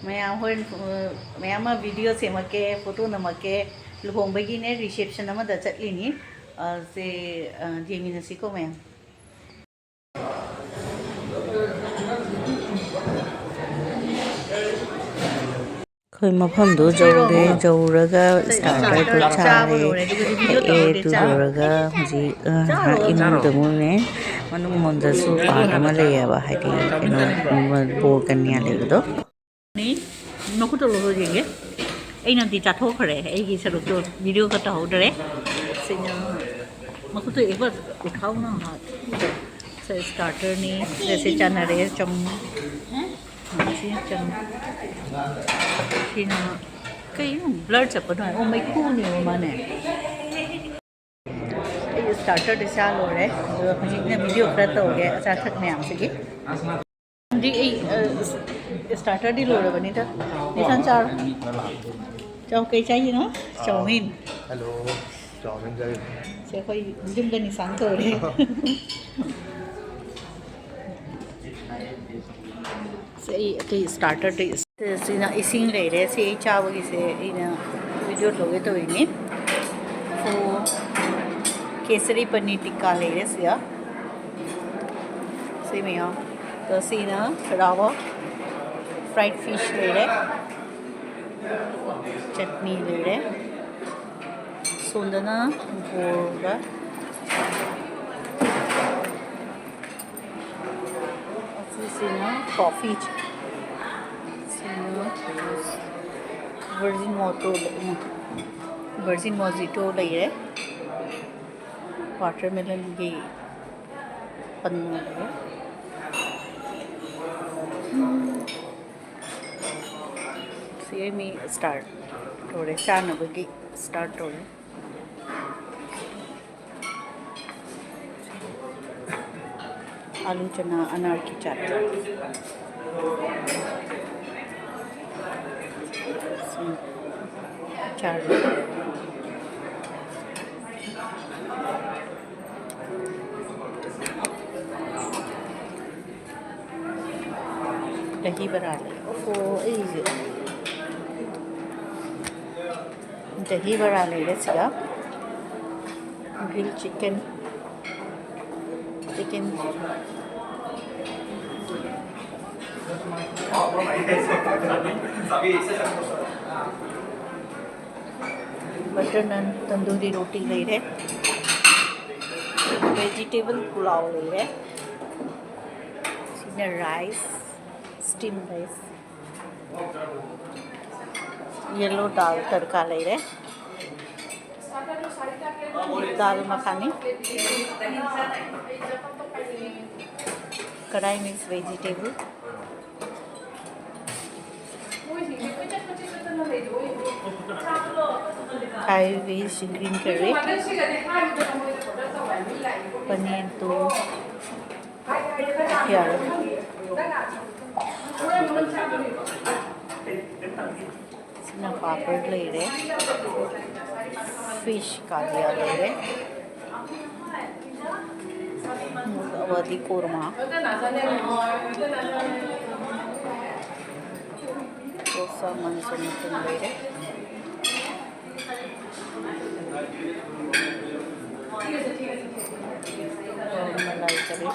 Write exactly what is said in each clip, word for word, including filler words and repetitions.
ꯃꯌꯥꯝ ꯍꯣꯔꯦꯟ, ꯑ, ꯃꯌꯥꯝ ꯑꯃ ꯚꯤꯗꯤꯑꯣ ꯁꯦꯝꯃꯛꯀꯦ, ꯐꯣꯇꯣ ꯅꯝꯃꯛꯀꯦ꯫ ꯂꯨꯍꯣꯡꯕꯒꯤꯅꯦ, ꯔꯤꯁꯦꯞꯁꯟ ꯑꯃꯗ ꯆꯠꯂꯤꯅꯤ꯫ ꯑ, ꯁꯦ, ꯑ, ꯌꯦꯡꯃꯤꯟꯅꯁꯤꯀꯣ ꯃꯌꯥꯝ꯫ ꯑꯩꯈꯣꯏ ꯃꯐꯝꯗꯣ ꯌꯧꯔꯦ꯫ ꯌꯧꯔꯒ ꯁ꯭ꯇꯥꯔꯇꯔꯗꯣ ꯆꯥꯔꯦ, ꯊꯛꯑꯦ꯫ ꯑꯗꯨ ꯂꯣꯏꯔꯒ ꯍꯧꯖꯤꯛ, ꯑ, ꯉꯥꯏꯍꯥꯛ ꯏꯃꯨꯡꯗ ꯑꯃꯨꯛꯅꯦ, ꯃꯅꯨꯡꯂꯣꯝꯗꯁꯨ ꯄꯥꯔꯛ ꯑꯃ ꯂꯩꯌꯦꯕ, ꯍꯥꯏꯗꯤ ꯀꯩꯅꯣ, ꯕꯣꯔ ꯀꯟꯌꯥ ꯂꯩꯕꯗꯣ꯫ ꯃꯈꯨꯠꯇꯣ ꯂꯧꯊꯣꯛ ꯌꯦꯡꯒꯦ꯫ ꯑꯩꯅꯗꯤ ꯆꯥꯊꯣꯛꯈ꯭ꯔꯦ, ꯑꯩꯒꯤ ꯁꯔꯨꯛꯇꯣ ꯚꯤꯗꯤꯑꯣꯒ ꯇꯧꯍꯧꯗ꯭ꯔꯦ꯫ ꯁꯤꯅ ꯃꯈꯨꯠꯇꯣ ꯎꯠꯍꯧꯅ ꯉꯥꯏꯍꯥꯛ꯫ ꯁꯦ ꯁ꯭ꯇꯥꯔꯇꯔꯅꯤ꯫ ꯁꯦ ꯆꯥꯟꯅꯔꯦ꯫ ꯆꯝ-, ꯁꯤ ꯆꯝ-, ꯁꯤꯅ ꯀꯩꯅꯣ ꯕ꯭ꯂꯔ ꯆꯠꯄꯗꯣ? ꯑꯣ, ꯃꯩꯈꯨꯅꯦꯕ ꯃꯥꯅꯦ꯫ ꯑꯩ ꯁ꯭ꯇꯥꯔꯇꯔꯗꯤ ꯆꯥ ꯂꯣꯏꯔꯦ, ꯑꯗꯨꯒ ꯍꯧꯖꯤꯛꯅ ꯚꯤꯗꯤꯑꯣ ꯈꯔ ꯇꯧꯒꯦ ꯑꯆꯥ ꯑꯊꯛ ꯃꯌꯥꯝꯁꯤꯒꯤ꯫ ꯍꯧꯖꯤꯛ ꯑꯩ, ꯑ, ꯁ꯭ꯇꯥꯔꯇꯔꯗꯤ ꯂꯣꯏꯔꯕꯅꯤꯗ꯫ ꯅꯤꯁꯥꯟ ꯆꯥꯔꯣ꯫ ꯆꯥꯎ, ꯀꯩ ꯆꯥꯏꯔꯤꯅꯣ? ꯆꯥꯎꯃꯤꯟ꯫ ꯍꯜꯂꯣ, ꯆꯥꯎꯃꯤꯟ ꯆꯥꯏ꯫ ꯁꯦ, ꯑꯩꯈꯣꯏ ꯌꯨꯝꯗ ꯅꯤꯁꯥꯟ ꯀꯧꯔꯦ꯫ ꯁꯦ, ꯑꯩ ꯑꯇꯩ ꯁ꯭ꯇꯥꯔꯇꯔꯗꯤ ꯁꯤꯅ ꯏꯁꯤꯡ ꯂꯩꯔꯦ꯫ ꯁꯤ ꯑꯩ ꯆꯥꯕꯒꯤꯁꯦ ꯑꯩꯅ ꯚꯤꯗꯤꯑꯣ ꯇꯧꯒꯦ ꯇꯧꯔꯤꯅꯤ꯫ ꯑꯣ, ꯀꯦꯁꯔꯤ ꯄꯅꯤꯔ ꯇꯤꯛꯀꯥ ꯂꯩꯔꯦ ꯁꯤꯗ꯫ ꯁꯤ ꯃꯌꯥꯝ꯫ ꯑꯗꯣ ꯁꯤꯅ ꯔꯥꯋꯥ ꯐ꯭ꯔꯥꯏꯗ ꯐꯤꯁ ꯂꯩꯔꯦ꯫ ꯆꯠꯅꯤ ꯂꯩꯔꯦ꯫ ꯁꯣꯝꯗꯅ ꯕꯣꯔꯒ ꯑꯁꯤꯁꯤꯅ ꯀꯣꯐꯤ, ꯁꯤꯅ ꯚꯔꯖꯤꯟ ꯃꯣꯇꯣ ꯂꯩ, ꯚꯔꯖꯤꯟ ꯃꯣꯖꯤꯇꯣ ꯂꯩꯔꯦ, ꯋꯥꯇꯔꯃꯦꯂꯟꯒꯤ ꯄꯟ ꯂꯩꯔꯦ꯫ ꯁꯤ ꯃꯤ ꯁ꯭ꯇꯥꯔꯠ ꯇꯧꯔꯦ, ꯆꯥꯅꯕꯒꯤ ꯁ꯭ꯇꯥꯔꯠ ꯇꯧꯔꯦ꯫ ꯑꯥꯂꯨ ꯆꯅꯥ ꯑꯅꯥꯔ ꯀꯤ ꯆꯥꯠ꯫ ꯎꯝ꯫ ꯆꯥꯔꯦ꯫ ꯗꯍꯤ ꯕꯔꯥ ꯂꯩ꯫ ꯑꯣꯍꯣ, ꯑꯩꯁꯦ ꯗꯍꯤ ꯕꯔꯥ ꯂꯩꯔꯦ ꯁꯤꯗ꯫ Grill chicken, chicken, butter naan, tandoori roti ꯂꯩꯔꯦ, vegetable pulao ꯂꯩꯔꯦ, ꯁꯤꯅ rice, steam rice, yellow dal ꯇꯔꯀꯥ ꯂꯩꯔꯦ, dal makhani, kadai mix vegetable, Thai veg green curry, paneer to ꯌꯥꯔꯦ꯫ ꯁꯤꯅ ꯄꯥꯄꯔ ꯂꯩꯔꯦ, fish ꯀꯥꯂꯤꯌꯥ ꯂꯩꯔꯦ, ꯑꯋꯥꯗꯤ ꯀꯣꯔꯃꯥ, ꯗꯣꯁꯥ ꯃꯟꯆꯨꯔꯤ ꯃꯇꯨꯝ ꯂꯩꯔꯦ꯫ ꯃꯂꯥꯏ ꯀꯔꯤ?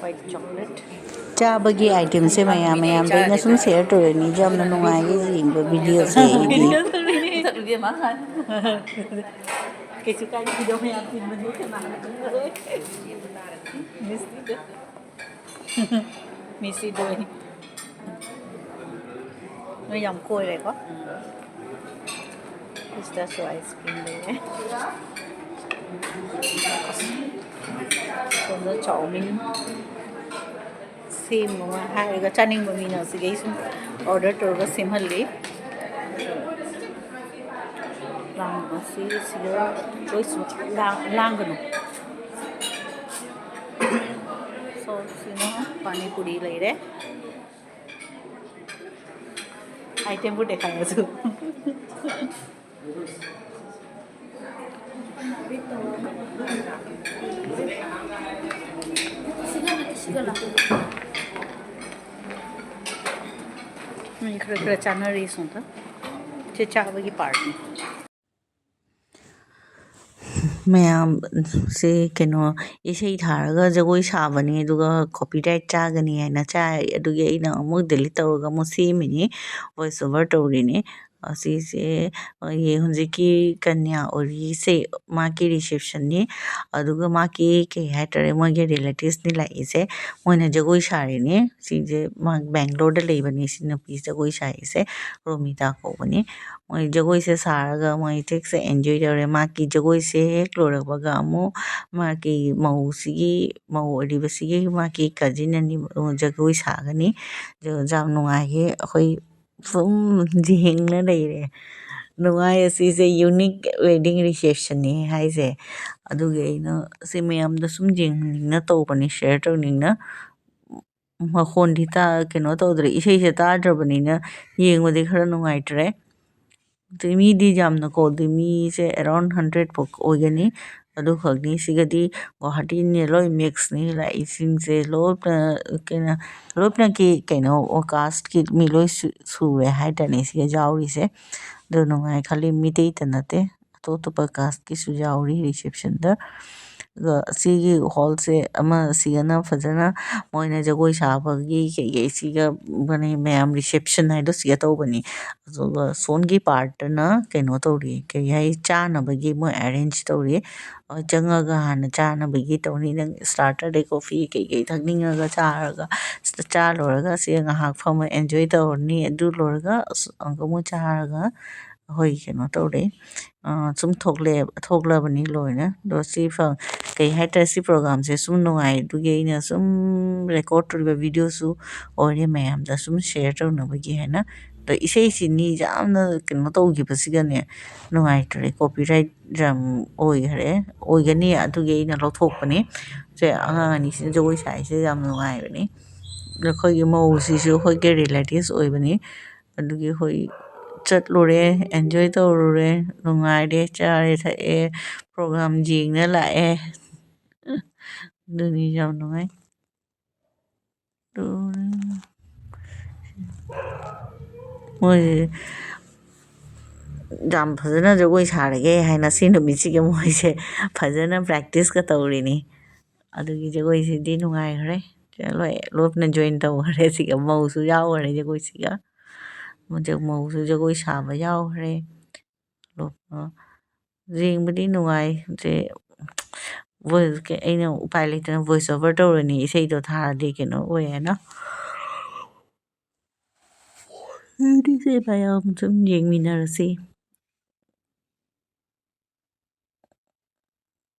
White chocolate꯫ ꯆꯥꯕꯒꯤ item ꯁꯦ ꯃꯌꯥꯝ ꯃꯌꯥꯝꯗ ꯑꯩꯅ ꯁꯨꯝ share ꯇꯧꯔꯤꯅꯤ꯫ ꯌꯥꯝꯅ ꯅꯨꯡꯉꯥꯏꯌꯦ ꯌꯦꯡꯕ video ꯁꯦ ꯑꯩꯗꯤ꯫ ꯆꯠꯂꯨꯒꯦ ꯃꯥ ꯍꯥꯟꯅ꯫ ꯀꯩꯁꯨ ꯀꯥꯏꯗꯦ, video ꯃꯌꯥꯝ ꯊꯤꯟꯕꯅꯤ ꯀꯅꯥꯅ ꯈꯪꯉꯔꯣꯏ꯫ Miss ꯗꯣ꯫ Miss ꯗꯣ꯫ ꯅꯣꯏ ꯌꯥꯝ ꯀꯣꯏꯔꯦꯀꯣ꯫ ꯁꯤꯗꯁꯨ ice cream ꯂꯩꯔꯦ꯫ ꯁꯣꯝꯗ ꯆꯥꯎꯃꯤꯟ ꯁꯦꯝꯕ ꯑꯃ ꯍꯥꯏꯔꯒ ꯆꯥꯅꯤꯡꯕ ꯃꯤꯅ ꯁꯤꯗꯩ ꯁꯨꯝ order ꯇꯧꯔꯒ ꯁꯦꯝꯍꯜꯂꯤ꯫ ꯂꯥꯡꯕꯁꯤ ꯁꯤꯗ ꯂꯣꯏ ꯁꯨꯝ ꯂꯥꯡ-, ꯂꯥꯡꯒꯅꯨ꯫ So, ꯁꯤꯅ ꯄꯥꯅꯤ ꯄꯨꯔꯤ ꯂꯩꯔꯦ꯫ Item ꯕꯨ ꯗꯦꯈꯥꯏꯔꯁꯨ꯫ ꯃꯤ ꯈꯔ ꯈꯔ ꯆꯥꯅꯔꯤ ꯁꯣꯝꯗ꯫ ꯁꯤ ꯆꯥꯕꯒꯤ ꯄꯥꯔꯠꯅꯤ꯫ ꯃꯌꯥꯝ ꯁꯤ ꯀꯩꯅꯣ ꯏꯁꯩ ꯊꯥꯔꯒ ꯖꯒꯣꯏ ꯁꯥꯕꯅꯤ, ꯑꯗꯨꯒ copyright ꯆꯥꯒꯅꯤ ꯍꯥꯏꯅ ꯆꯥꯏ꯫ ꯑꯗꯨꯒꯤ ꯑꯩꯅ ꯑꯃꯨꯛ delete ꯇꯧꯔꯒ ꯑꯃꯨꯛ ꯁꯦꯝꯃꯤꯅꯤ voice over ꯇꯧꯔꯤꯅꯤ꯫ ꯑꯁꯤꯁꯦ ꯑꯩꯈꯣꯏꯒꯤ ꯍꯧꯖꯤꯛꯀꯤ ꯀꯟꯌꯥ ꯑꯣꯏꯔꯤꯁꯦ ꯃꯥꯒꯤ receptionꯅꯤ꯫ ꯑꯗꯨꯒ ꯃꯥꯒꯤ ꯀꯩ ꯍꯥꯏꯇꯥꯔꯦ, ꯃꯣꯏꯒꯤ relativesꯅꯤ ꯂꯥꯛꯏꯁꯦ꯫ ꯃꯣꯏꯅ ꯖꯒꯣꯏ ꯁꯥꯔꯤꯅꯦ꯫ ꯁꯤꯁꯦ ꯃꯥ ꯕꯦꯡꯒ꯭ꯂꯣꯔꯗ ꯂꯩꯕꯅꯤ꯫ ꯁꯤ ꯅꯨꯄꯤ ꯖꯒꯣꯏ ꯁꯥꯔꯤꯁꯦ ꯔꯣꯃꯤꯇꯥ ꯀꯧꯕꯅꯤ꯫ ꯃꯣꯏ ꯖꯒꯣꯏꯁꯦ ꯁꯥꯔꯒ ꯃꯣꯏ ꯊꯦꯛꯁꯦ enjoy ꯇꯧꯔꯦ꯫ ꯃꯥꯒꯤ ꯖꯒꯣꯏꯁꯦ ꯍꯦꯛ ꯂꯣꯏꯔꯛꯄꯒ ꯑꯃꯨꯛ ꯃꯥꯒꯤ ꯃꯧꯁꯤꯒꯤ, ꯃꯧ ꯑꯣꯏꯔꯤꯕꯁꯤꯒꯤ ꯃꯥꯒꯤ cousin ꯑꯅꯤ ꯖꯒꯣꯏ ꯁꯥꯒꯅꯤ꯫ ꯌꯥꯝ ꯅꯨꯡꯉꯥꯏꯌꯦ꯫ ꯑꯩꯈꯣꯏ ꯁꯨꯝ ꯌꯦꯡꯅ ꯂꯩꯔꯦ꯫ ꯅꯨꯡꯉꯥꯏ꯫ ꯑꯁꯤꯁꯦ unique wedding receptionꯅꯤ ꯍꯥꯏꯁꯦ꯫ ꯑꯗꯨꯒꯤ ꯑꯩꯅ ꯁꯤ ꯃꯌꯥꯝꯗ ꯁꯨꯝ ꯌꯦꯡꯍꯟꯅꯤꯡꯅ ꯇꯧꯕꯅꯤ, share ꯇꯧꯅꯤꯡꯅ꯫ ꯃꯈꯣꯟꯗꯤ ꯇꯥ-, ꯀꯩꯅꯣ ꯇꯧꯗ꯭ꯔꯦ, ꯏꯁꯩꯁꯦ ꯇꯥꯗ꯭ꯔꯕꯅꯤꯅ ꯌꯦꯡꯕꯗꯤ ꯈꯔ ꯅꯨꯡꯉꯥꯏꯇ꯭ꯔꯦ꯫ ꯑꯗꯩ ꯃꯤꯗꯤ ꯌꯥꯝꯅ ꯀꯧꯗꯦ, ꯃꯤꯁꯦ around hundred ꯐꯥꯎ ꯑꯣꯏꯒꯅꯤ꯫ ꯑꯗꯨꯈꯛꯅꯤ꯫ ꯁꯤꯒꯗꯤ ꯒꯨꯋꯥꯍꯥꯇꯤꯅꯦ ꯂꯣꯏ mixꯅꯤ ꯂꯥꯛꯏꯁꯤꯡꯁꯦ, ꯂꯣꯏꯅ ꯀꯩꯅꯣ, ꯂꯣꯏꯅꯒꯤ ꯀꯩꯅꯣ casteꯀꯤ ꯃꯤ ꯂꯣꯏ ꯁꯨ-, ꯁꯨꯔꯦ ꯍꯥꯏꯇꯥꯔꯦ ꯁꯤꯒ ꯌꯥꯎꯔꯤꯁꯦ꯫ ꯑꯗꯨ ꯅꯨꯡꯉꯥꯏ ꯈꯜꯂꯤ꯫ ꯃꯤꯇꯩꯇ ꯅꯠꯇꯦ, ꯑꯇꯣꯞ ꯑꯇꯣꯞꯄ casteꯀꯤꯁꯨ ꯌꯥꯎꯔꯤ receptionꯗ꯫ ꯑꯗꯣ ꯁꯤꯒꯤ hallꯁꯦ ꯑꯃ ꯁꯤꯒꯅ ꯐꯖꯅ ꯃꯣꯏꯅ ꯖꯒꯣꯏ ꯁꯥꯕꯒꯤ ꯀꯩꯀꯩ ꯁꯤꯒ ꯃꯅꯤ-, ꯃꯌꯥꯝ reception ꯍꯥꯏꯗꯣ ꯁꯤꯒ ꯇꯧꯕꯅꯤ꯫ ꯑꯗꯨꯒ ꯁꯣꯝꯒꯤ partꯇꯅ ꯀꯩꯅꯣ ꯇꯧꯔꯤ, ꯀꯩ ꯍꯥꯏ, ꯆꯥꯅꯕꯒꯤ ꯃꯣꯏ arrange ꯇꯧꯔꯤ꯫ ꯍꯣꯏ, ꯆꯪꯉꯒ ꯍꯥꯟꯅ ꯆꯥꯅꯕꯒꯤ ꯇꯧꯅꯤ꯫ ꯅꯪ starterꯗꯩ coffee ꯀꯩꯀꯩ ꯊꯛꯅꯤꯡꯉꯒ ꯆꯥꯔꯒ, ꯆꯥ ꯂꯣꯏꯔꯒ ꯁꯤ ꯉꯥꯏꯍꯥꯛ ꯐꯝꯃ enjoy ꯇꯧꯔꯅꯤ꯫ ꯑꯗꯨ ꯂꯣꯏꯔꯒ ꯑꯁ ꯑꯃꯨꯛ ꯆꯥꯔꯒ ꯑꯩꯈꯣꯏ ꯀꯩꯅꯣ ꯇꯧꯔꯦ꯫ ꯑ, ꯁꯨꯝ ꯊꯣꯛꯂꯛꯑꯦ-, ꯊꯣꯛꯂꯕꯅꯤ ꯂꯣꯏꯅ꯫ ꯑꯗꯣ ꯁꯤ ꯐ-, ꯀꯩ ꯍꯥꯏꯇꯥꯔꯦ, ꯁꯤ programꯁꯦ ꯁꯨꯝ ꯅꯨꯡꯉꯥꯏ꯫ ꯑꯗꯨꯒꯤ ꯑꯩꯅ ꯁꯨꯝ record ꯇꯧꯔꯤꯕ videoꯁꯨ ꯑꯣꯏꯔꯦ, ꯃꯌꯥꯝꯗ ꯁꯨꯝ share ꯇꯧꯅꯕꯒꯤ ꯍꯥꯏꯅ꯫ ꯑꯗꯣ ꯏꯁꯩꯁꯤꯅꯤ ꯌꯥꯝꯅ ꯀꯩꯅꯣ ꯇꯧꯈꯤꯕꯁꯤꯒꯅꯦ, ꯅꯨꯡꯉꯥꯏꯇ꯭ꯔꯦ꯫ Copyright ꯌꯥꯝ ꯑꯣꯏꯈ꯭ꯔꯦ, ꯑꯣꯏꯒꯅꯤ꯫ ꯑꯗꯨꯒꯤ ꯑꯩꯅ ꯂꯧꯊꯣꯛꯄꯅꯤ꯫ ꯁꯦ ꯑꯉꯥꯡ ꯑꯅꯤꯁꯤꯅ ꯖꯒꯣꯏ ꯁꯥꯏꯁꯦ ꯌꯥꯝ ꯅꯨꯡꯉꯥꯏꯕꯅꯤ꯫ ꯑꯩꯈꯣꯏꯒꯤ ꯃꯧꯁꯤꯁꯨ ꯑꯩꯈꯣꯏꯒꯤ relatives ꯑꯣꯏꯕꯅꯤ꯫ ꯑꯗꯨꯒꯤ ꯑꯩꯈꯣꯏ ꯆꯠꯂꯨꯔꯦ, enjoy ꯇꯧꯔꯨꯔꯦ, ꯅꯨꯡꯉꯥꯏꯔꯦ, ꯆꯥꯔꯦ ꯊꯛꯑꯦ, program ꯌꯦꯡꯅ ꯂꯥꯛꯑꯦ꯫ ꯑꯗꯨꯅꯤ ꯌꯥꯝ ꯅꯨꯡꯉꯥꯏ꯫ ꯃꯣꯏꯁꯦ ꯌꯥꯝ ꯐꯖꯅ ꯖꯒꯣꯏ ꯁꯥꯔꯒꯦ ꯍꯥꯏꯅ ꯁꯤ ꯅꯨꯃꯤꯠꯁꯤꯒꯤ ꯃꯣꯏꯁꯦ ꯐꯖꯅ practice ꯀ ꯇꯧꯔꯤꯅꯤ꯫ ꯑꯗꯨꯒꯤ ꯖꯒꯣꯏꯁꯤꯗꯤ ꯅꯨꯡꯉꯥꯏꯈ꯭ꯔꯦ꯫ ꯂꯣꯏ ꯂꯣꯞꯅ join ꯇꯧꯈ꯭ꯔꯦ꯫ ꯁꯤꯒ ꯃꯧꯁꯨ ꯌꯥꯎꯈ꯭ꯔꯦ ꯖꯒꯣꯏꯁꯤꯒ꯫ ꯃꯧꯁꯨ ꯖꯒꯣꯏ ꯁꯥꯕ ꯌꯥꯎꯈ꯭ꯔꯦ꯫ ꯂꯣꯞꯅ ꯌꯦꯡꯕꯗꯤ ꯅꯨꯡꯉꯥꯏ꯫ ꯁꯦ, voice, ꯑꯩꯅ ꯎꯄꯥꯏ ꯂꯩꯇꯅ voice over ꯇꯧꯔꯅꯤ, ꯏꯁꯩꯗꯣ ꯊꯥꯔꯗꯤ ꯀꯩꯅꯣ ꯑꯣꯏ ꯍꯥꯏꯅ꯫ ꯑꯗꯨꯗꯤ ꯁꯦ ꯃꯌꯥꯝ ꯁꯨꯝ ꯌꯦꯡꯃꯤꯟꯅꯔꯁꯤ꯫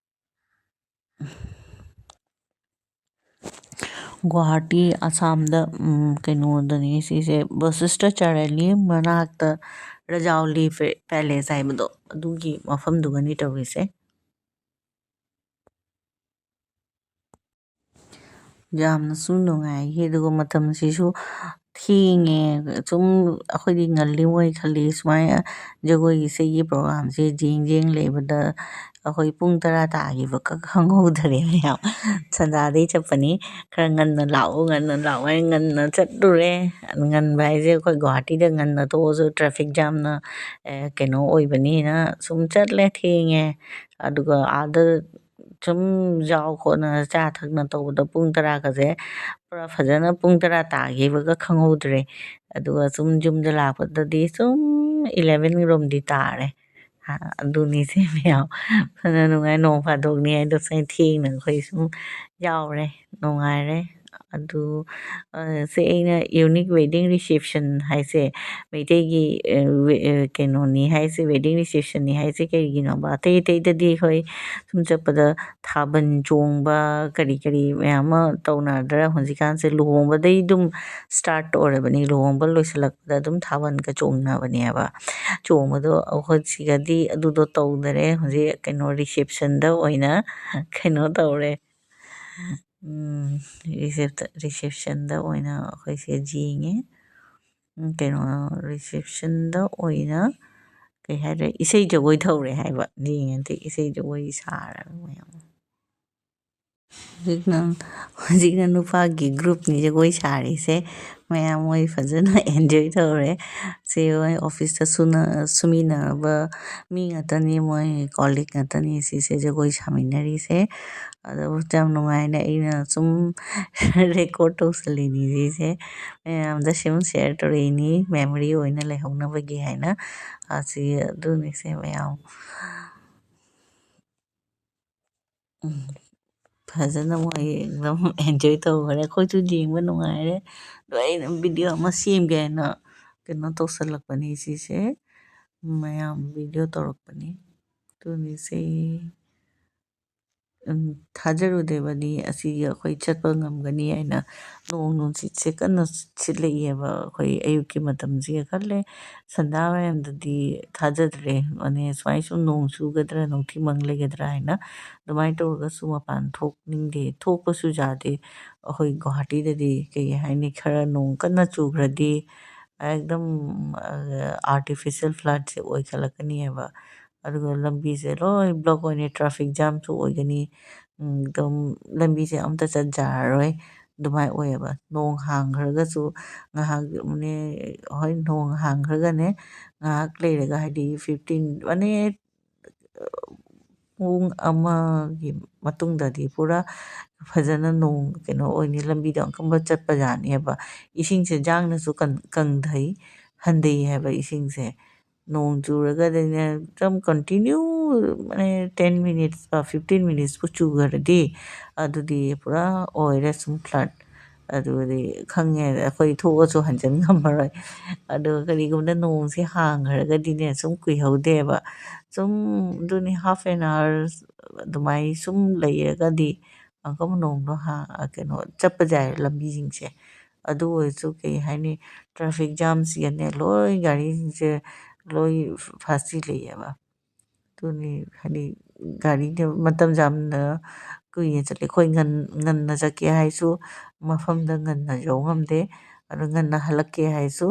ꯒꯨꯋꯥꯍꯥꯇꯤ, ꯑꯁꯥꯝꯗ, ꯎꯝ, ꯀꯩꯅꯣꯗꯅꯤ ꯁꯤꯁꯦ, ꯕꯁꯤꯁꯇ ꯆꯔꯦꯟꯒꯤ ꯃꯅꯥꯛꯇ ꯔꯖꯥꯎꯂꯤ ꯄꯦ-, palace ꯍꯥꯏꯕꯗꯣ, ꯑꯗꯨꯒꯤ ꯃꯐꯝꯗꯨꯒꯅꯤ ꯇꯧꯔꯤꯁꯦ꯫ ꯌꯥꯝꯅꯁꯨ ꯅꯨꯡꯉꯥꯏꯈꯤ, ꯑꯗꯨꯒ ꯃꯇꯝꯁꯤꯁꯨ ꯊꯦꯡꯉꯦ꯫ ꯁꯨꯝ ꯑꯩꯈꯣꯏꯗꯤ ꯉꯜꯂꯤꯉꯣꯏ ꯈꯜꯂꯤ, ꯁꯨꯃꯥꯏꯅ ꯖꯒꯣꯏꯒꯤ ꯏꯁꯩꯒꯤ programꯁꯦ ꯌꯦꯡ ꯌꯦꯡ ꯂꯩꯕꯗ ꯑꯩꯈꯣꯏ ꯄꯨꯡ ꯇꯔꯥ ꯇꯥꯈꯤꯕꯒ ꯈꯪꯍꯧꯗꯔꯦ ꯃꯌꯥꯝ꯫ ꯁꯟꯗꯥꯗꯩ ꯆꯠꯄꯅꯤ, ꯈꯔ ꯉꯟꯅ ꯂꯥꯛꯑꯣ, ꯉꯟꯅ ꯂꯥꯛꯑꯣ ꯍꯥꯏꯅ ꯉꯟꯅ ꯆꯠꯂꯨꯔꯦ꯫ ꯉꯟꯕ ꯍꯥꯏꯁꯦ ꯑꯩꯈꯣꯏ ꯒꯨꯋꯥꯍꯥꯇꯤꯗ ꯉꯟꯅ ꯊꯣꯛꯑꯁꯨ traffic jamꯅ, ꯑꯦ, ꯀꯩꯅꯣ ꯑꯣꯏꯕꯅꯤꯅ ꯁꯨꯝ ꯆꯠꯂꯦ, ꯊꯦꯡꯉꯦ꯫ ꯑꯗꯨꯒ ꯑꯥꯗ ꯁꯨꯝ ꯌꯥꯎ ꯈꯣꯠꯅ ꯆꯥ ꯊꯛꯅ ꯇꯧꯕꯗ ꯄꯨꯡ ꯇꯔꯥꯒꯁꯦ ꯄꯨꯔꯥ ꯐꯖꯅ ꯄꯨꯡ ꯇꯔꯥ ꯇꯥꯈꯤꯕꯒ ꯈꯪꯍꯧꯗ꯭ꯔꯦ꯫ ꯑꯗꯨꯒ ꯁꯨꯝ ꯌꯨꯝꯗ ꯂꯥꯛꯄꯗꯗꯤ ꯁꯨꯝ eleven ꯔꯣꯝꯗꯤ ꯇꯥꯔꯦ꯫ ꯑ, ꯑꯗꯨꯅꯤꯁꯦ ꯃꯌꯥꯝ꯫ ꯐꯅ ꯅꯨꯡꯉꯥꯏ, ꯅꯣꯡ ꯐꯥꯗꯣꯛꯅꯤ ꯍꯥꯏꯗꯣ ꯁꯨꯃꯥꯏꯅ ꯊꯦꯡꯅ ꯑꯩꯈꯣꯏ ꯁꯨꯝ ꯌꯥꯎꯔꯦ, ꯅꯨꯡꯉꯥꯏꯔꯦ꯫ ꯑꯗꯨ, ꯑ, ꯁꯦ ꯑꯩꯅ unique wedding reception ꯍꯥꯏꯁꯦ, ꯃꯩꯇꯩꯒꯤ, ꯑ, ꯋꯦ-, ꯑ, ꯀꯩꯅꯣꯅꯤ ꯍꯥꯏꯁꯦ, wedding receptionꯅꯤ ꯍꯥꯏꯁꯦ ꯀꯩꯒꯤꯅꯣꯕ? ꯑꯇꯩ ꯑꯇꯩꯗꯗꯤ ꯑꯩꯈꯣꯏ ꯁꯨꯝ ꯆꯠꯄꯗ ꯊꯥꯕꯜ ꯆꯣꯡꯕ, ꯀꯔꯤ ꯀꯔꯤ ꯃꯌꯥꯝ ꯑꯃ ꯇꯧꯅꯗ꯭ꯔꯥ? ꯍꯧꯖꯤꯛꯀꯥꯟꯁꯦ ꯂꯨꯍꯣꯡꯕꯗꯩ ꯑꯗꯨꯝ start ꯑꯣꯏꯔꯕꯅꯤ, ꯂꯨꯍꯣꯡꯕ ꯂꯣꯏꯁꯤꯜꯂꯛꯄꯗ ꯑꯗꯨꯝ ꯊꯥꯕꯜꯒ ꯆꯣꯡꯅꯕꯅꯦꯕ꯫ ꯆꯣꯡꯕꯗꯣ ꯑꯩꯈꯣꯏ ꯁꯤꯒꯗꯤ ꯑꯗꯨꯗꯣ ꯇꯧꯗꯔꯦ꯫ ꯍꯧꯖꯤꯛ ꯀꯩꯅꯣ, receptionꯗ ꯑꯣꯏꯅ ꯀꯩꯅꯣ ꯇꯧꯔꯦ꯫ ꯎꯝ, receptionꯗ ꯑꯣꯏꯅ ꯑꯩꯈꯣꯏꯁꯦ ꯌꯦꯡꯉꯦ꯫ ꯎꯝ, ꯀꯩꯅꯣ, receptionꯗ ꯑꯣꯏꯅ ꯀꯩ ꯍꯥꯏꯔꯦ, ꯏꯁꯩ ꯖꯒꯣꯏ ꯊꯧꯔꯦ ꯍꯥꯏꯕ꯫ ꯌꯦꯡꯉꯗꯤ ꯏꯁꯩ ꯖꯒꯣꯏ ꯁꯥꯔꯒ ꯃꯌꯥꯝ꯫ ꯍꯧꯖꯤꯛꯅ ꯍꯧꯖꯤꯛꯅ ꯅꯨꯄꯥꯒꯤ groupꯅꯤ ꯖꯒꯣꯏ ꯁꯥꯔꯤꯁꯦ꯫ ꯃꯌꯥꯝ ꯃꯣꯏ ꯐꯖꯅ enjoy ꯇꯧꯔꯦ꯫ ꯁꯤ ꯃꯣꯏ officeꯇ ꯁꯨꯅ ꯁꯨꯃꯤꯟꯅꯔꯕ ꯃꯤ ꯉꯥꯛꯇꯅꯤ, ꯃꯣꯏ colleague ꯉꯥꯛꯇꯅꯤ ꯁꯤꯁꯦ ꯖꯒꯣꯏ ꯁꯥꯃꯤꯟꯅꯔꯤꯁꯦ꯫ ꯑꯗꯨꯕꯨ ꯌꯥꯝ ꯅꯨꯡꯉꯥꯏꯅ ꯑꯩꯅ ꯁꯨꯝ record ꯇꯧꯁꯜꯂꯤꯅꯤ ꯁꯤꯁꯦ꯫ ꯃꯌꯥꯝꯗ ꯁꯨꯝ share ꯇꯧꯔꯛꯏꯅꯤ, memory ꯑꯣꯏꯅ ꯂꯩꯍꯧꯅꯕꯒꯤ ꯍꯥꯏꯅ꯫ ꯑꯁꯤ ꯑꯗꯨꯅꯤꯁꯦ ꯃꯌꯥꯝ꯫ ꯎꯝ, ꯐꯖꯅ ꯃꯣꯏ ꯑꯗꯨꯝ enjoy ꯇꯧꯈ꯭ꯔꯦ꯫ ꯑꯩꯈꯣꯏꯁꯨ ꯌꯦꯡꯕ ꯅꯨꯡꯉꯥꯏꯔꯦ꯫ ꯑꯗꯣ ꯑꯩꯅ video ꯑꯃ ꯁꯦꯝꯒꯦ ꯍꯥꯏꯅ ꯀꯩꯅꯣ ꯇꯧꯁꯜꯂꯛꯄꯅꯤ ꯁꯤꯁꯦ꯫ ꯃꯌꯥꯝ video ꯇꯧꯔꯛꯄꯅꯤ꯫ ꯑꯗꯨꯅꯤꯁꯦ꯫ ꯎꯝ, ꯊꯥꯖꯔꯨꯗꯦꯕꯅꯤ ꯑꯁꯤꯒꯤ ꯑꯩꯈꯣꯏ ꯆꯠꯄ ꯉꯝꯒꯅꯤ ꯍꯥꯏꯅ꯫ ꯅꯣꯡ ꯅꯨꯡꯁꯤꯠꯁꯦ ꯀꯟꯅ ꯁꯤꯠꯂꯛꯑꯦꯕ ꯑꯩꯈꯣꯏ ꯑꯌꯨꯛꯀꯤ ꯃꯇꯝꯁꯤꯒ ꯈꯜꯂꯦ꯫ ꯁꯟꯗꯥ ꯋꯥꯏꯔꯝꯗꯗꯤ ꯊꯥꯖꯗ꯭ꯔꯦ꯫ ꯃꯅꯦ ꯁꯨꯃꯥꯏ ꯁꯨꯝ ꯅꯣꯡ ꯆꯨꯒꯗ꯭ꯔꯥ, ꯅꯨꯡꯊꯤ ꯃꯪ ꯂꯩꯒꯗ꯭ꯔꯥ ꯍꯥꯏꯅ꯫ ꯑꯗꯨꯃꯥꯏꯅ ꯇꯧꯔꯒꯁꯨ ꯃꯄꯥꯟ ꯊꯣꯛꯅꯤꯡꯗꯦ, ꯊꯣꯛꯄꯁꯨ ꯌꯥꯗꯦ꯫ ꯑꯩꯈꯣꯏ ꯒꯨꯍꯥꯇꯤꯗꯗꯤ ꯀꯩ ꯍꯥꯏꯅꯤ, ꯈꯔ ꯅꯣꯡ ꯀꯟꯅ ꯆꯨꯈ꯭ꯔꯗꯤ ꯑꯦꯛꯗꯝ, ꯑ, artificial floodꯁꯦ ꯑꯣꯏꯈꯠꯂꯛꯀꯅꯤꯕ꯫ ꯑꯗꯨꯒ ꯂꯝꯕꯤꯁꯦ ꯂꯣꯏ block ꯑꯣꯏꯅꯤ, traffic jamꯁꯨ ꯑꯣꯏꯒꯅꯤ꯫ ꯎꯝ, ꯑꯗꯨꯝ ꯂꯝꯕꯤꯁꯦ ꯑꯝꯇ ꯆꯠ ꯌꯥꯔꯔꯣꯏ꯫ ꯑꯗꯨꯃꯥꯏꯅ ꯑꯣꯏꯌꯦꯕ꯫ ꯅꯣꯡ ꯍꯥꯡꯈ꯭ꯔꯒꯁꯨ ꯉꯥꯏꯍꯥꯛ, ꯍꯣꯏ, ꯅꯣꯡ ꯍꯥꯡꯈ꯭ꯔꯒꯅꯦ, ꯉꯥꯏꯍꯥꯛ ꯂꯩꯔꯒ, ꯍꯥꯏꯗꯤ fifteen minute, ꯄꯨꯡ ꯑꯃꯒꯤ ꯃꯇꯨꯡꯗꯗꯤ ꯄꯨꯔꯥ ꯐꯖꯅ ꯅꯣꯡ ꯀꯩꯅꯣ ꯑꯣꯏꯅꯤ, ꯂꯝꯕꯤꯗꯣ ꯑꯀꯟꯕ ꯆꯠꯄ ꯌꯥꯅꯦꯕ꯫ ꯏꯁꯤꯡꯁꯦ ꯌꯥꯡꯅꯁꯨ ꯀꯪ-, ꯀꯪꯊꯩ, ꯍꯟꯊꯩ ꯍꯥꯏꯕ ꯏꯁꯤꯡꯁꯦ꯫ ꯅꯣꯡ ꯆꯨꯔꯒꯗꯤꯅꯦ, ꯑꯗꯨꯝ continue, ꯃꯥꯅꯦ, ten minutes, fifteen minutesꯄꯨ ꯆꯨꯈ꯭ꯔꯗꯤ, ꯑꯗꯨꯗꯤ ꯄꯨꯔꯥ ꯑꯣꯏꯔꯦ ꯁꯨꯝ flood꯫ ꯑꯗꯨꯗꯤ ꯈꯪꯉꯦ, ꯑꯩꯈꯣꯏ ꯊꯣꯛꯑꯁꯨ ꯍꯟꯖꯤꯟ ꯉꯝꯃꯔꯣꯏ꯫ ꯑꯗꯨꯒ ꯀꯔꯤꯒꯨꯝꯕꯗ ꯅꯣꯡꯁꯦ ꯍꯥꯡꯈ꯭ꯔꯒꯗꯤꯅꯦ, ꯁꯨꯝ ꯀꯨꯏꯍꯧꯗꯦꯕ꯫ ꯁꯨꯝ ꯑꯗꯨꯅꯤ, half an hour ꯑꯗꯨꯃꯥꯏ ꯁꯨꯝ ꯂꯩꯔꯒꯗꯤ ꯑꯃꯨꯛꯀ ꯅꯣꯡꯗꯣ ꯍꯥ-, ꯀꯩꯅꯣ, ꯆꯠꯄ ꯌꯥꯏ ꯂꯝꯕꯤꯁꯤꯡꯁꯦ꯫ ꯑꯗꯨ ꯑꯣꯏꯔꯁꯨ ꯀꯩ ꯍꯥꯏꯅꯤ, traffic jamꯁꯤꯒꯅꯦ ꯂꯣꯏ ꯒꯥꯔꯤꯁꯤꯡꯁꯦ ꯂꯣꯏ ꯐꯥꯁꯤ ꯂꯩꯌꯦꯕ꯫ ꯑꯗꯨꯅꯤ, ꯍꯥꯏꯗꯤ ꯒꯥꯔꯤꯗ ꯃꯇꯝꯁꯦ ꯌꯥꯝꯅ ꯀꯨꯏꯅ ꯆꯠꯂꯦ꯫ ꯑꯩꯈꯣꯏ ꯉꯟ-, ꯉꯟꯅ ꯆꯠꯀꯦ ꯍꯥꯏꯁꯨ ꯃꯐꯝꯗ ꯉꯟꯅ ꯌꯧ ꯉꯝꯗꯦ꯫ ꯑꯗꯨ ꯉꯟꯅ ꯍꯜꯂꯛꯀꯦ ꯍꯥꯏꯁꯨ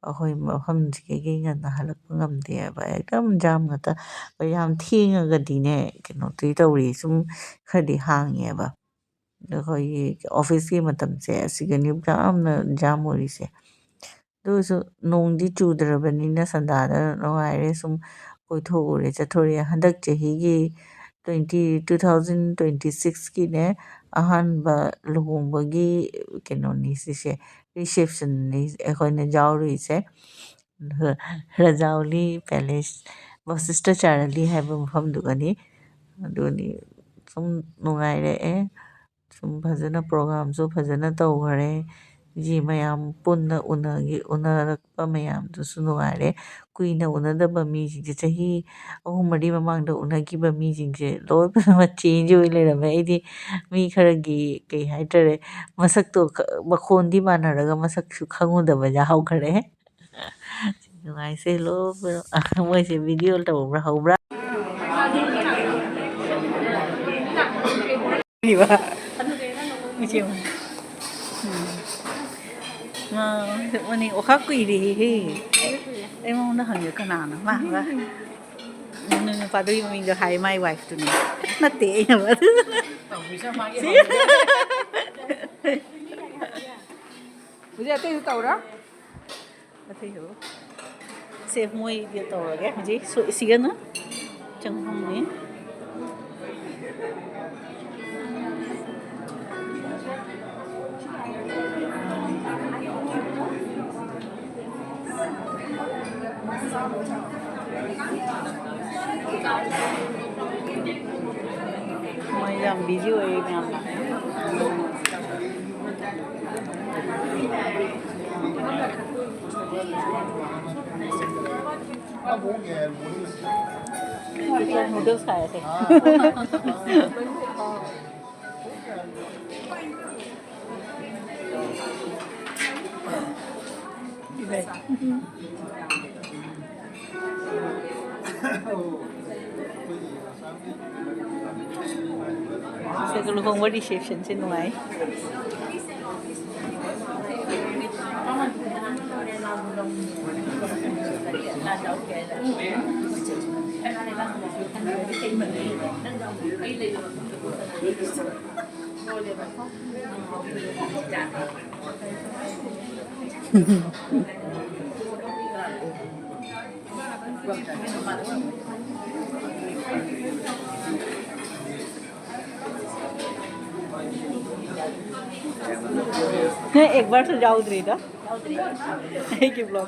ꯑꯩꯈꯣꯏ ꯃꯐꯝꯁꯤꯗꯒꯤ ꯉꯟꯅ ꯍꯜꯂꯛꯄ ꯉꯝꯗꯦꯕ꯫ ꯑꯦꯛꯗꯝ jam ꯉꯥꯛꯇ꯫ ꯑꯩꯈꯣꯏ ꯌꯥꯝ ꯊꯦꯡꯉꯒꯗꯤꯅꯦ, ꯀꯩꯅꯣꯗꯤ ꯇꯧꯔꯤ, ꯁꯨꯝ ꯈꯔꯗꯤ ꯍꯥꯡꯉꯦꯕ꯫ ꯑꯩꯈꯣꯏꯒꯤ ꯑꯣꯐꯤꯁꯀꯤ ꯃꯇꯝꯁꯦ ꯑꯁꯤꯒꯅꯤ ꯌꯥꯝꯅ ꯖꯥꯝ ꯑꯣꯏꯔꯤꯁꯦ꯫ ꯑꯗꯨ ꯑꯣꯏꯔꯁꯨ ꯅꯣꯡꯗꯤ ꯆꯨꯗ꯭ꯔꯕꯅꯤꯅ ꯁꯟꯗꯥꯗ ꯅꯨꯡꯉꯥꯏꯔꯦ, ꯁꯨꯝ ꯀꯣꯏꯊꯣꯛꯎꯔꯦ, ꯆꯠꯊꯣꯔꯛꯑꯦ꯫ ꯍꯟꯗꯛ ꯆꯍꯤꯒꯤ twenty, two thousand twenty sixꯀꯤꯅꯦ, ꯑꯍꯥꯟꯕ ꯂꯨꯍꯣꯡꯕꯒꯤ ꯀꯩꯅꯣꯅꯤ ꯁꯤꯁꯦ, ꯔꯤꯁꯦꯞꯁꯟꯅꯤ ꯑꯩꯈꯣꯏꯅ ꯌꯥꯎꯔꯨꯏꯁꯦ꯫ ꯔꯖꯥꯎꯂꯤ ꯄꯦꯂꯦꯁ, ꯕꯁꯤꯁꯇ ꯆꯥꯔꯥꯂꯤ ꯍꯥꯏꯕ ꯃꯐꯝꯗꯨꯒꯅꯤ꯫ ꯑꯗꯨꯅꯤ, ꯁꯨꯝ ꯅꯨꯡꯉꯥꯏꯔꯛꯑꯦ꯫ ꯁꯨꯝ ꯐꯖꯅ ꯄ꯭ꯔꯣꯒ꯭ꯔꯥꯝꯁꯨ ꯐꯖꯅ ꯇꯧꯈꯔꯦ꯫ ꯏꯆꯦ ꯃꯌꯥꯝ ꯄꯨꯟꯅ ꯎꯅꯈꯤ-, ꯎꯅꯔꯛꯄ ꯃꯌꯥꯝꯗꯨꯁꯨ ꯅꯨꯡꯉꯥꯏꯔꯦ꯫ ꯀꯨꯏꯅ ꯎꯅꯗꯕ ꯃꯤꯁꯤꯡꯁꯦ, ꯆꯍꯤ ꯑꯍꯨꯝ ꯃꯔꯤ ꯃꯃꯥꯡꯗ ꯎꯅꯈꯤꯕ ꯃꯤꯁꯤꯡꯁꯦ ꯂꯣꯏꯅꯃꯛ ꯆꯦꯟꯖ ꯑꯣꯏ ꯂꯩꯔꯝꯃꯦ꯫ ꯑꯩꯗꯤ ꯃꯤ ꯈꯔꯒꯤ, ꯀꯩ ꯍꯥꯏꯇꯥꯔꯦ, ꯃꯁꯛꯇꯣ ꯈ-, ꯃꯈꯣꯟꯗꯤ ꯃꯥꯟꯅꯔꯒ ꯃꯁꯛꯁꯨ ꯈꯪꯉꯨꯗꯕ ꯌꯥꯍꯧꯈ꯭ꯔꯦ꯫ ꯅꯨꯡꯉꯥꯏꯁꯦ ꯂꯣꯏꯅ꯫ ꯃꯣꯏꯁꯦ ꯚꯤꯗꯤꯑꯣ ꯇꯧꯕ꯭ꯔꯥ, ꯍꯧꯕ꯭ꯔꯥ? ꯏꯕ꯫ ꯏꯆꯦ ꯑꯃ꯫ ꯎꯝ꯫ ꯃꯥ, ꯃꯅꯤ ꯑꯣꯈꯥ ꯀꯨꯏꯔꯦꯍꯦ꯫ ꯑꯩ ꯃꯉꯣꯟꯗ ꯍꯪꯉꯦ ꯀꯅꯥꯅꯣ? ꯃꯥ ꯍꯪꯉꯦ꯫ ꯅꯪ ꯅꯨꯄꯥꯗꯨꯒꯤ ꯃꯃꯤꯡꯗꯣ ꯍꯥꯏ, my wifeꯇꯨꯅꯦ꯫ ꯅꯠꯇꯦ, ꯑꯩꯅ ꯍꯥꯏꯕ꯫ ꯁꯤ꯫ ꯍꯧꯖꯤꯛ ꯑꯇꯩꯁꯨ ꯇꯧꯔꯣ꯫ ꯑꯇꯩꯁꯨ꯫ ꯁꯦ, ꯃꯣꯏꯗꯤ ꯇꯧꯔꯒꯦ꯫ ꯍꯧꯖꯤꯛ ꯁꯨ-, ꯁꯤꯒꯅ ꯆꯪꯐꯝꯅꯤ꯫ ꯃꯣꯏ ꯌꯥꯝ ꯕꯤꯖꯤ ꯑꯣꯏꯌꯦ ꯃꯌꯥꯝꯅ꯫ ꯅꯨꯗꯜꯁ ꯈꯥꯏꯔꯁꯦ꯫ ꯁꯤꯗ ꯂꯨꯍꯣꯡꯕ ꯔꯤꯁꯦꯞꯁꯟꯁꯦ ꯅꯨꯡꯉꯥꯏ꯫ एक बार से जाओ इधर। एक ही ब्लॉग।